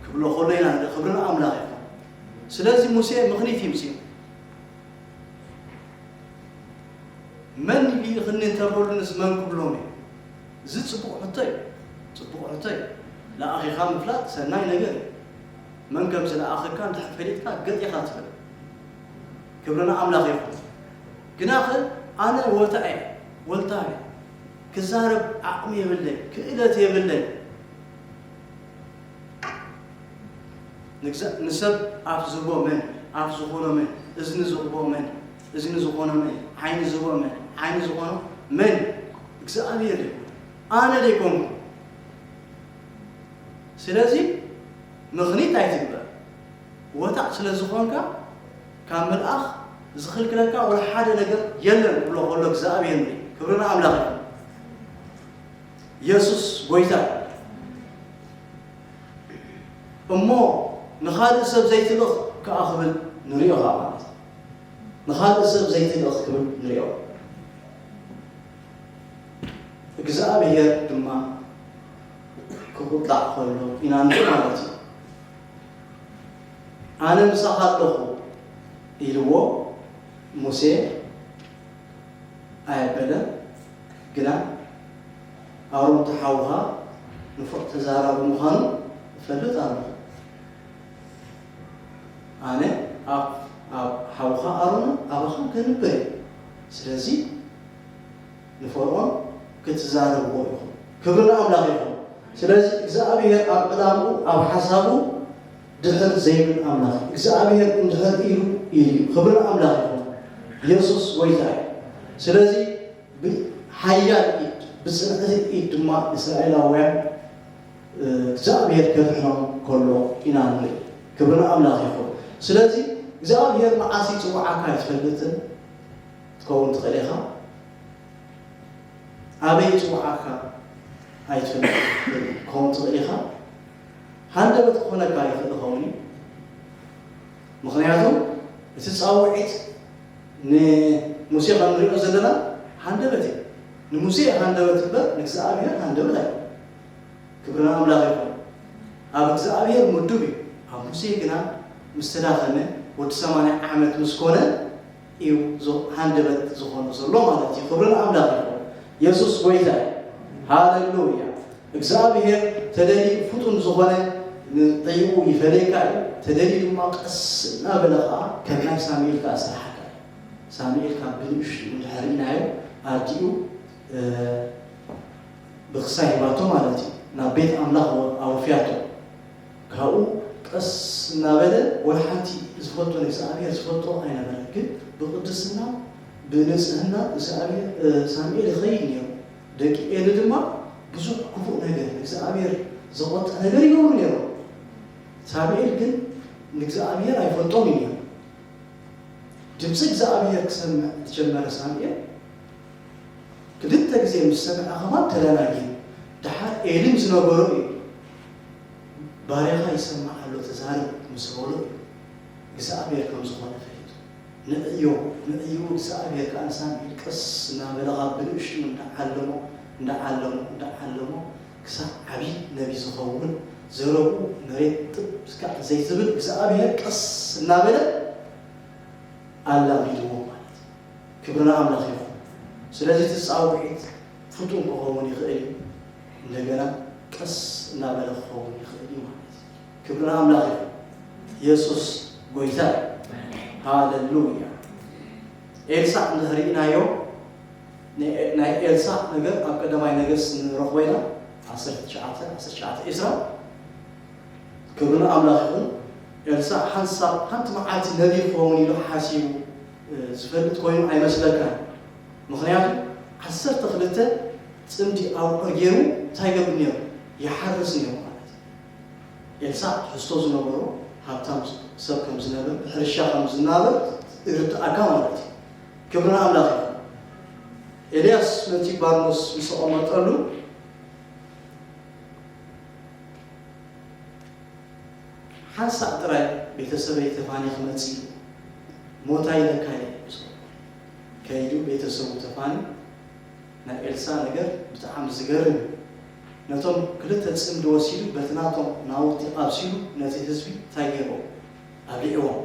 ክብሎ ከሎ ኢና ንርኢ። ክብሪ ንኣምላኽ ይኹን። ስለዚ ሙሴ ምኽኒት ይምስዮ። መን ይልእኽኒ እንተበሉንስ መን ክብሎም እየ? እዚ ጽቡቕ ሕቶ እዩ። ጽቡቕ ሕቶ እዩ። ለኣኺኻ ምፍላጥ ሰናይ ነገር እዩ። መን ከም ዝለኣኸካ እንድሕር ፈሊጥካ ገጥ ኢኻ ትብል። ክብሪ ንኣምላኽ ይኹን። ግናኸ ኣነ ወታ እየ፣ ወልታ እየ። ክዛረብ ዓቕሚ የብለይ፣ ክእለት የብለይ። ንግዛ-፣ ንሰብ ኣፍ ዝህቦ መን? ኣፍ ዝኾኖ መን? እዝኒ ዝህቦ መን? እዝኒ ዝኾኖ መን? ዓይኒ ዝህቦ መን? ዓይኒ ዝኾኖ መን? እግዚኣብሔር እዩ። ኣነ ደይኮንኩ። ስለዚ ምኽኒት ኣይትግበር። ወታዕ ስለ ዝኾንካ ካብ ምልኣኽ ዝኽልክለካ ወላ ሓደ ነገር የለን ክብሎ ከሎ እግዚኣብሔር ንርኢ። ክብሪ ንኣምላኽ ይኹን። የሱስ ጐይታ እዩ። እሞ ንኻልእ ሰብ ዘይትልእኽ ከኣ ክብል ንሪኦ ከኣ ማለት እዩ። ንኻልእ ሰብ ዘይትልእኽ ክብል ንሪኦ። እግዚኣብሔር ድማ ክቑጣዕ ከሎ ኢና ንርኢ ማለት እዩ። ኣነ ምሳኻ ኣለኹ ኢልዎ ሙሴ ኣየበለን። ግና ኣሮን እቲ ሓውኻ ንፉዕ ተዛራቢ ምዃኑ እፈልጥ ኣለኹ። ኣነ ኣብ፣ ኣብ ሓውኻ ኣሮንን ኣባኻን ከንብር እየ። ስለዚ ንፈርዖን ክትዛረብዎ ኢኹም። ክብሪ ንኣምላኽ ይኹን። ስለዚ እግዚኣብሔር ኣብ ዕላምኡ፣ ኣብ ሓሳቡ ድሕር ዘይብል ኣምላኽ እዩ። እግዚኣብሔር እንድሕር ኢሉ ኢሉ እዩ። ክብሪ ንኣምላኽ ይኹን። የሱስ ጐይታ እዩ። ስለዚ ብሓያል ኢድ፣ ብጽንዕቲ ኢድ ድማ እስራኤላውያን እግዚኣብሔር ከድሕኖም ከሎ ኢና ንርኢ። ክብሪ ንኣምላኽ ይኹን። ስለዚ እግዚኣብሔር መዓስ ይጽውዓካ ኣይትፈልጥን። ክትከውን ትኽእል ኢኻ። ኣበይ ይጽውዓካ ኣይትፈልጥን። ክትከውን ትኽእል ኢኻ። ሃንደበት ክኾነካ ይኽእል ይኸውን እዩ። ምኽንያቱ እቲ ጻውዒት ንሙሴ ከም ንሪኦ ዘለና ሃንደበት እዩ። ንሙሴ ሃንደበት እምበር ንእግዚኣብሔር ሃንደበት ኣይኮነን። ክብሪ ንኣምላኽ ይኹን። ኣብ እግዚኣብሔር ምዱብ እዩ። ኣብ ሙሴ ግና ምስ ተዳኸመ ወዲ ሰማንያ ዓመት ምስ ኮነ እዩ ዞ-፣ ሃንደበት ዝኾኖ ዘሎ ማለት እዩ። ክብሪ ንኣምላኽ ይኹን። የሱስ ጎይታ እዩ። ሃሌሉያ። እግዚኣብሔር ተደልዩ ፍጡን ዝኾነ ንዕኡ ይፈለየካ እዩ። ተደልዩ ድማ ቀስ እናበለ ኸዓ ከም ናይ ሳሙኤል ከኣ ስራሓካ እዩ። ሳሙኤል ካብ ብንእሽቱ እንድሕር ርኢናዮ ኣዲኡ፣ እ፣ ብኽሳ ሂባቶ ማለት እዩ። ናብ ቤት ኣምላኽ ኣወፍያቶ። ካብኡ ቀስ እናበለ ወላ ሓንቲ ዝፈልጦ ንእግዚኣብሔር ዝፈልጦ ኣይነበረን። ግን ብቅድስና ብንጽህና እግዚኣብሔር፣ እ፣ ሳሙኤል ይኸይድ ነይሩ። ደቂ ኤሊ ድማ ብዙሕ ክፉእ ነገር ንእግዚኣብሔር ዘቆጥዕ ነገር ይገብሩ ነይሮም። ሳሙኤል ግን ንእግዚኣብሔር ኣይፈልጦም እዩ ነይሩ። ድምፂ እግዚኣብሔር ክሰምዕ ዝጀመረ ሳሙኤል ክልተ ግዜ ምስ ሰምዐ ከማን ተደናጊሩ። ደሓር ኤሊ ምስ ነገሮ እዩ። ባርያኻ ይሰምዕ ኣሎ ተዛረብ ምስ በሎ እዩ እግዚኣብሔር ከም ዝኾነ ፈሊጡ። ንዕዮ ንዕዮ እግዚኣብሔር ከኣ ንሳሙኤል ቀስ እናበለ ካብ ብንእሽቱ እንዳዓለሞ እንዳዓለሞ እንዳዓለሞ ክሳብ ዓብዪ ነቢ ዝኸውን ዘረብኡ መሬት ጥብ ስካዕ ዘይትብል እግዚኣብሔር ቀስ እናበለ ኣላሚድዎ ማለት እዩ። ክብሪ ንኣምላኽ ይኹን። ስለዚ እቲ ጻውዒት ፍጡን ክኸውን ይኽእል እዩ። እንደገና ቀስ እናበለ ክኸውን ይኽእል እዩ ማለት እዩ። ክብሪ ንኣምላኽ ይኹን። የሱስ ጎይታ እዩ። ሃሌሉያ። ኤልሳዕ እንድሕር ርኢናዮ፣ ናይ፣ ናይ ኤልሳዕ ነገር ኣብ ቀዳማይ ነገስት ንረኽቦ ኢና። ዓሰርተ ትሽዓተ፣ ዓሰርተ ትሽዓተ፣ ዕስራ። ክብሪ ንኣምላኽ ይኹን። ኤልሳዕ ሓንሳብ ሓንቲ መዓልቲ ነቢይ ክኸውን ኢሉ ሓሲቡ፣ እ፣ ዝፈልጥ ኮይኑ ኣይመስለካን። ምኽንያቱ ዓሰርተ ክልተ ጽምዲ ኣብዑር ገይሩ እንታይ ይገብር ነይሩ? ይሓርስ ነይሩ ማለት እዩ። ኤልሳዕ ትሕዝቶ ዝነበሮ ሃብታም ሰብ ከም ዝነበረ፣ ብሕርሻ ከም ዝናበር ይርድኣካ ማለት እዩ። ክብሪ ንኣምላኽ ይኹን። ኤልያስ ነቲ ባርኖስ ምስ ኣቐመጠሉ ሓንሳእ ጥራይ ቤተሰበይ ተፋኒ ክመጽእ እዩ፣ ሞታ ኢለካ እየ ምስ በሎ፣ ከይዱ ቤተሰቡ ተፋኒ። ናይ ኤልሳ ነገር ብጣዕሚ ዝገርም እዩ። ነቶም ክልተ ጽምዲ ወሲዱ በቲ ናቶም ናውቲ ኣብሲሉ ነቲ ህዝቢ እንታይ ገይርዎ? ኣብሊዕዎም።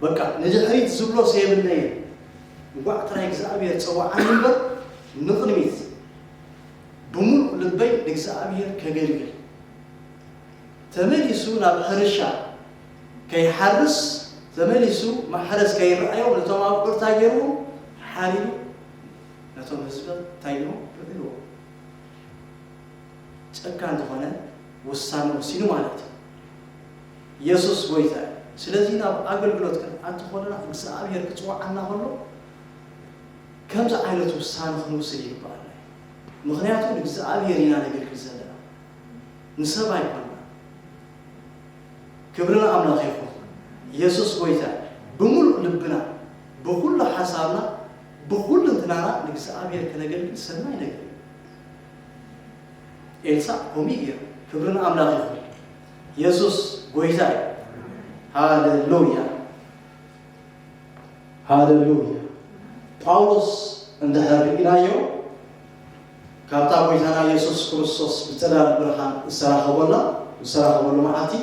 በቃ ንድሕሪት ዝብሎ ሰየብለየ። እንኳዕ ጥራይ እግዚኣብሔር ጸዋዓኒ እምበር ንቕድሚት ብምሉእ ልበይ ንእግዚኣብሔር ከገልግል። ተመሊሱ ናብ ሕርሻ ከይሓርስ፣ ተመሊሱ ማሕረስ ከይረኣዮም ነቶም ኣብዑር እንታይ ገይርዎም? ሓሪዱ ነቶም ህዝቢ እንታይ ኢልዎም? ብዒልዎም። ጨካን ዝኾነ ውሳነ ወሲኑ ማለት እዩ። የሱስ ጎይታ እዩ። ስለዚ ናብ ኣገልግሎት ክንኣቱ ከለና እግዚኣብሔር ክጽውዓና ከሎ ከምዚ ዓይነት ውሳነ ክንውስድ ይግባኣና እዩ። ምኽንያቱ ንእግዚኣብሔር ኢና ነገልግል ዘለና፣ ንሰብ ኣይኮንና። ክብሪ ንኣምላኽ ይኹን። የሱስ ጎይታ እዩ። ብምሉእ ልብና፣ ብኹሉ ሓሳብና፣ ብኹሉ እንትናና ንእግዚኣብሔር ከነገልግል ሰናይ ነገር እዩ። ኤልሳዕ ከምኡ እዩ ገይሩ። ክብሪ ንኣምላኽ ይኹን። የሱስ ጎይታ እዩ። ሃሌሉያ፣ ሃሌሉያ። ጳውሎስ እንድሕር ርኢናዮ፣ ካብታ ጎይታና የሱስ ክርስቶስ ብጽላል ብርሃን ዝተራኸበላ፣ ዝተራኸበሉ መዓልቲ፣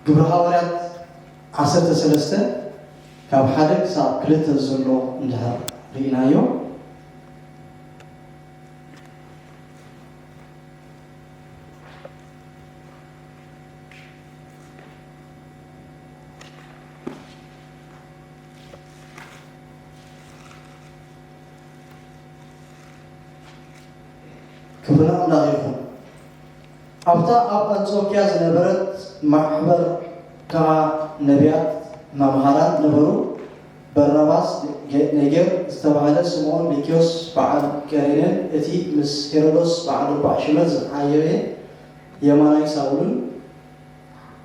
ግብሪ ሃዋርያት ዓሰርተ ሰለስተ ካብ ሓደ ክሳብ ክልተ ዘሎ እንድሕር ርኢናዮ፣ ክብሪ ኣምላኽ ይኹን። ኣብታ ኣብ ኣንጾክያ ዝነበረት ማሕበር ከኣ ነቢያት መምሃራን ነበሩ። በርናባስ ኔጌር ዝተባህለ ስምዖን ሊክዮስ በዓል ቀሬነን እቲ ምስ ሄሮዶስ በዓል ርባዕ ሽመት ዝዓየየ የማናይ ሳውልን፣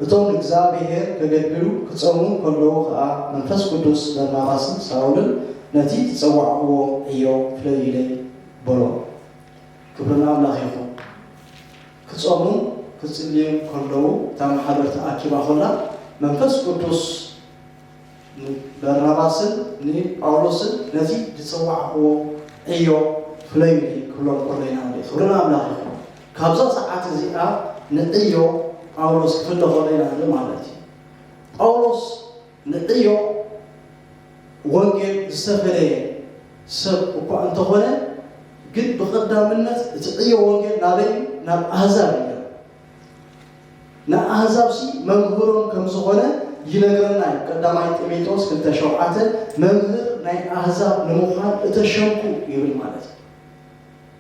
እቶም ንእግዚኣብሔር ከገልግሉ ክጸሙ ከለዉ ኸኣ መንፈስ ቅዱስ በርናባስን ሳውልን ነቲ ዝጸዋዕክዎ ዕዮ ፍለዩለይ በሎም። ክብሪ ንኣምላኽ ይኹን። ክጸሙ ክጽልዩ ከለዉ እታ ማሕበር ተኣኪባ ኸላ መንፈስ ቅዱስ ንበርናባስን ንጳውሎስን ነቲ ዝጸዋዕክዎ ዕዮ ፍለዩኒ ክብሎም ከሎ ኢና ንርኢ። ክብሪ ንኣምላኽ ይኹን። ካብዛ ሰዓት እዚኣ ንዕዮ ጳውሎስ ክፍለ ከሎ ኢና ንርኢ ማለት እዩ። ጳውሎስ ንዕዮ ወንጌል ዝተፈለየ ሰብ እኳ እንተኾነ ግን ብቐዳምነት እቲ ዕዮ ወንጌል ናበይ እዩ? ናብ ኣህዛብ እዩ። ንኣህዛብሲ መምህሮም ከም ዝኾነ ይነግረና እዩ። ቀዳማይ ጢሞቴዎስ ክልተ ሸውዓተ መምህር ናይ ኣህዛብ ንምዃን እተሸምኩ ይብል ማለት እዩ።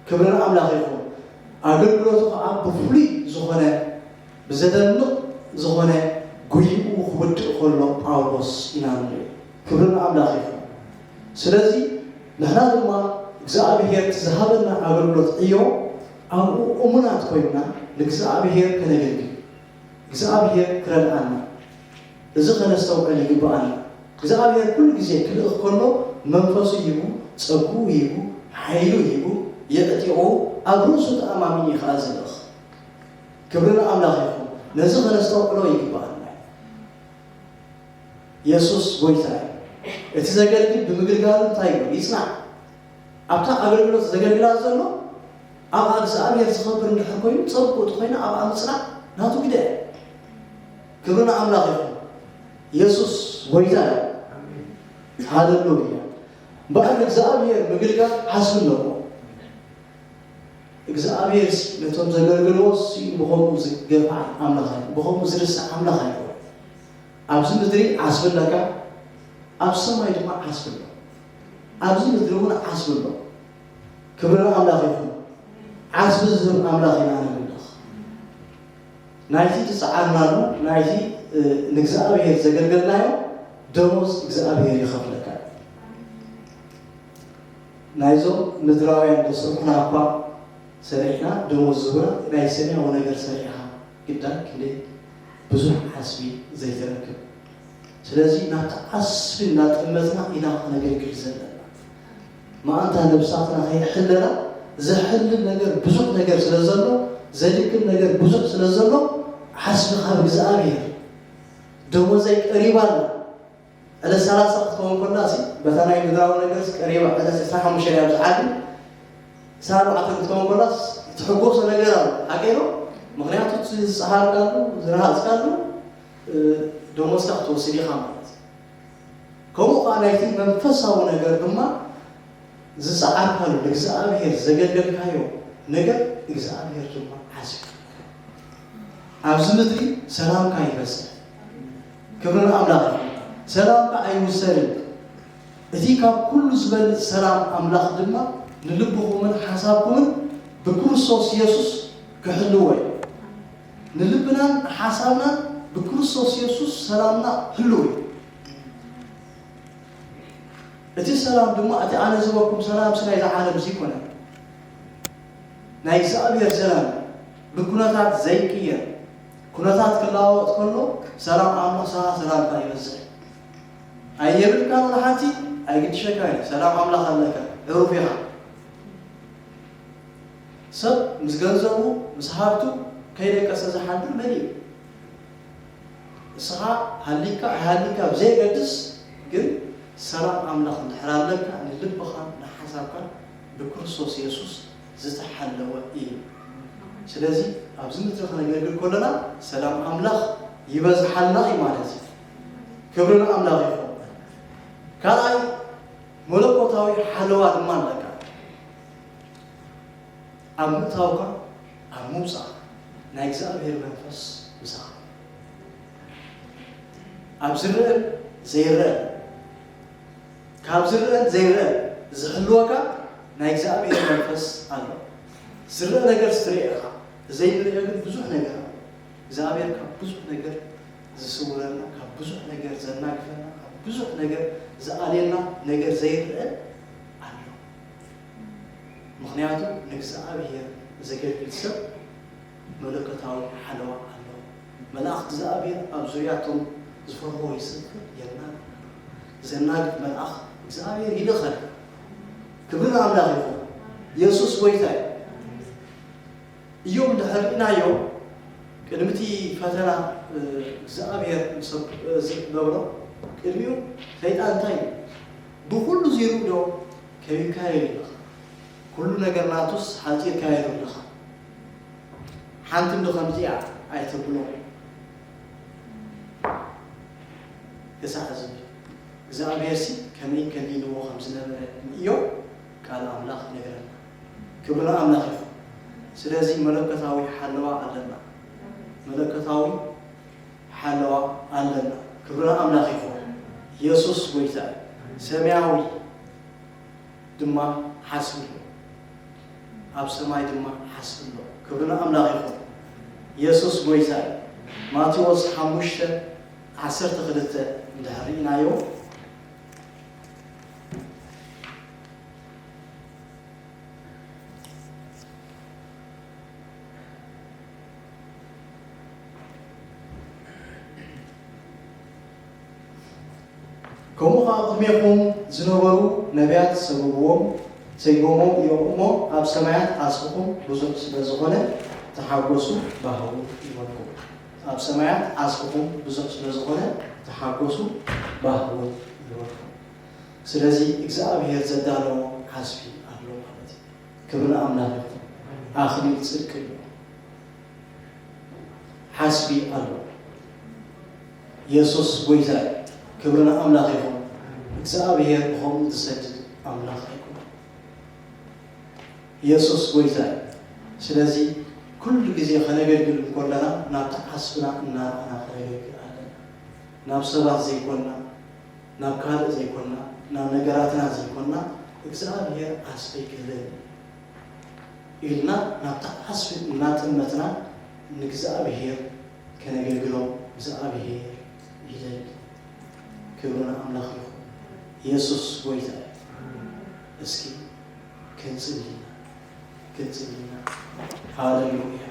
ክብሪ ንኣምላኽ ይኹን። ኣገልግሎቱ ከዓ ብፍሉይ ዝኾነ ብዘደንቕ ዝኾነ ጉይኡ ክውድእ ከሎ ጳውሎስ ኢና ንርኢ። ክብሪ ንኣምላኽ ይኹን። ስለዚ ንሕና ድማ እግዚኣብሔር እቲ ዝሃበና ኣገልግሎት ዕዮ ኣብኡ እሙናት ኮይንና ንእግዚኣብሔር ከነገልግል እግዚኣብሔር ክረድኣና እዚ ከነስተውዕል ይግብኣና። እግዚኣብሔር ኩሉ ግዜ ክልእኽ ከሎ መንፈሱ ሂቡ፣ ጸግኡ ሂቡ፣ ሓይሉ ሂቡ፣ የዕጢቑ፣ ኣብ ርእሱ ተኣማሚኑ እዩ ከኣ ዝልእኽ። ክብሪ ንኣምላኽ ይኹን። ነዚ ከነስተውዕሎ ይግብኣና። የሱስ ጎይታ እዩ። እቲ ዘገልግል ብምግልጋሉ እንታይ ይብል? ይጽናዕ። ኣብታ ኣገልግሎት ዘገልግላ ዘሎ ኣብኣ እግዚኣብሔር ዝኸብር እንድሕር ኮይኑ፣ ጸብቁ እቲ ኮይኑ ኣብኣ ምጽናዕ ናቱ ግደ እዩ። ክብሪ ንኣምላኽ ይኹን። የሱስ ጎይታ እዩ። ሃሌሉያ። እምበኣር ንእግዚኣብሔር ምግልጋል ዓስቢ ኣለዎ። እግዚኣብሔር ሲ ነቶም ዘገልግልዎ ሲ ብኸምኡ ዝገፋዕ ኣምላኽ ኣይኮነ፣ ብኸምኡ ዝርስዕ ኣምላኽ ኣይኮነ። ኣብዚ ምድሪ ዓስቢ ኣለካ፣ ኣብ ሰማይ ድማ ዓስቢ ኣሎ። ኣብዚ ምድሪ እውን ዓስቢ ኣሎ። ክብሪ ንኣምላኽ ይኹን። ዓስቢ ዝህብ ኣምላኽ ኢና ነምልኽ። ናይቲ ዝጸዓርናሉ፣ ናይቲ ንእግዚኣብሔር ዘገልገልናዮ ደሞዝ እግዚኣብሔር ይኸፍለካ። ናይዞም ምድራውያን ዘስርሑና እኳ ሰሪሕና ደሞዝ ዝህቡና ናይ ሰማያዊ ነገር ሰሪሕኻ ግዳ ክንደይ ብዙሕ ዓስቢ ዘይትረክብ። ስለዚ ናብቲ ዓስቢ እናጠመትና ኢና ከነገልግል ዘለና። መኣንታ ነብሳትና ከይሕለላ ዘሕልል ነገር ብዙሕ ነገር ስለ ዘሎ፣ ዘድክም ነገር ብዙሕ ስለ ዘሎ ዓስቢ ካብ እግዚኣብሔር ደሞዘይ ቀሪባ ኣላ። ዕለት ሰላሳ ክትከውን ከላ ሲ በታ ናይ ምድራዊ ነገር ቀሪባ ዕለት ዕስራን ሓሙሽተን እያ ኣብዚ ዓዲ። ዕስራን ኣርባዕተን ክትከውን ከላስ ትሕጎሶ ነገር ኣሎ ሓቀይ ዶ? ምክንያቱ እቲ ዝፀሃርካሉ ዝረሃፅካሉ ደሞዝካ ክትወስድ ኢኻ ማለት እዩ። ከምኡ ከዓ ናይቲ መንፈሳዊ ነገር ድማ ዝፀዓርካሉ ንእግዚኣብሔር ዘገልገልካዮ ነገር እግዚኣብሔር ድማ ዓስቢ ኣብዚ ምድሪ ሰላምካ ይበዝሕ። ክብሪ ንኣምላኽ። ሰላምካ ኣይውሰድን። እቲ ካብ ኩሉ ዝበልፅ ሰላም ኣምላኽ ድማ ንልብኹምን ሓሳብኩምን ብክርስቶስ የሱስ ክሕልዎ እዩ። ንልብናን ሓሳብናን ብክርስቶስ የሱስ ሰላምና ህልው እዩ። እቲ ሰላም ድማ እቲ ኣነ ዝበኩም ሰላም ስለ ናይዚ ዓለም ዘይኮነ ናይ እግዚኣብሔር ሰላም ብኩነታት ዘይቅየር ኩነታት ክለዋወጥ ከሎ ሰላም ኣምላኽ ሰላም ሰላምካ ይበዝሕ። ኣየብልካ ወላ ሓንቲ ኣይግድሸካ እዩ። ሰላም ኣምላኽ ኣለካ። ዕሩፍ ኢኻ። ሰብ ምስ ገንዘቡ ምስ ሃብቱ ከይደቀሰ ዝሓድር መን እዩ? እስኻ ሃሊካ ኣይሃሊካ ብዘየገድስ ግን ሰላም ኣምላኽ እንድሕር ኣለካ ንልብኻን ንሓሳብካን ብክርስቶስ የሱስ ዝተሓለወ እዩ። ስለዚ ኣብዚ ምድሪ ክነገልግል ከለና ሰላም ኣምላኽ ይበዝሓልና እዩ ማለት እዩ። ክብሪ ንኣምላኽ ይኹን። ካልኣይ መለኮታዊ ሓለዋ ድማ ኣለካ። ኣብ ምእታውካ ኣብ ምውፃእ ናይ እግዚኣብሔር መንፈስ ምሳኻ ኣብ ዝረአን ዘይረአን ካብ ዝረአን ዘይረአን ዝሕልወካ ናይ እግዚኣብሔር መንፈስ ኣሎ። ዝረአ ነገር ስትሪኦ ኢኻ፣ ዘይንሪኦ ግን ብዙሕ ነገር ኣሎ። እግዚኣብሔር ካብ ብዙሕ ነገር ዝስውረና፣ ካብ ብዙሕ ነገር ዘናግፈና፣ ካብ ብዙሕ ነገር ዝኣልየና ነገር ዘይረኣ ኣሎ። ምኽንያቱ ንእግዚኣብሔር ዘገልግል ሰብ መለኮታዊ ሓለዋ ኣለዎ። መልኣኽ እግዚኣብሔር ኣብ ዙርያቶም ዝፈርዎ ይሰፍር የናግፍ። ዘናግፍ መልኣኽ እግዚኣብሔር ይልኸል። ክብሪ ንኣምላኽ ይኹን። የሱስ ጎይታ እዩ። እዮም ድሕር ርኢናዮ ቅድሚ እቲ ፈተና እግዚኣብሔር ዝገብሮ ቅድሚኡ ሰይጣን እንታይ እዩ? ብኩሉ ዚሩ ዶ ከቢብካዮ ኣለኻ? ኩሉ ነገር ናቱስ ሓፂርካዮ ኣለኻ? ሓንቲ እንዶ ከምዚኣ ኣይተብሎ። ክሳዕ ዝብል እግዚኣብሔር ሲ ከመይ ከሊልዎ ከም ዝነበረ ንእዮ ቃል ኣምላኽ ይነግረና። ክብሪ ኣምላኽ ይኹን። ስለዚ መለኮታዊ ሓለዋ ኣለና። መለኮታዊ ሓለዋ ኣለና። ክብሪ ኣምላኽ ይኹን። የሱስ ጎይታ እዩ። ሰማያዊ ድማ ሓስቢ ኣሎ። ኣብ ሰማይ ድማ ሓስቢ ኣሎ። ክብሪ ኣምላኽ ይኹን። የሱስ ጎይታ እዩ። ማቴዎስ ሓሙሽተ ዓሰርተ ክልተ እንድሕር ርኢናዮ ከምኡ ኸዓ ቅድሜኹም ዝነበሩ ነቢያት ሰጎግዎም ሰይጎሞም እዮም እሞ ኣብ ሰማያት ዓስብኹም ብዙሕ ስለ ዝኾነ ተሓጎሱ ባህውን ይበልኩም። ኣብ ሰማያት ዓስብኹም ብዙሕ ስለ ዝኾነ ተሓጎሱ ባህውን ይበልኩም። ስለዚ እግዚኣብሔር ዘዳለዎ ዓስቢ ኣሎ ማለት እዩ። ክብሪ ንኣምላኽ ይኹን። ኣኽሊል ጽድቂ ኣሎ። ሓስቢ ኣሎ። የሱስ ጎይታ እዩ። ክብሪ ንኣምላኽ ይኹን። እግዚኣብሔር ብኸምኡ ዝሰድድ ኣምላኽ ኣይኮነን። የሱስ ጎይታ እዩ። ስለዚ ኩሉ ግዜ ከነገልግል እንኮለና ናብቲ ዓስብና እናረኣና ከነገልግል ኣለና። ናብ ሰባት ዘይኮንና ናብ ካልእ ዘይኮንና ናብ ነገራትና ዘይኮንና እግዚኣብሔር ዓስበይ ክህበኒ ኢልና ናብታ ዓስቢ እናጠመትና ንእግዚኣብሔር ከነገልግሎ እግዚኣብሔር ይደሊ። ክብሪ ንኣምላኽ ይኹን። የሱስ ጎይታ እዩ። እስኪ ክንጽሊ ኢና፣ ክንጽሊ ኢና። ሃሌሉያ።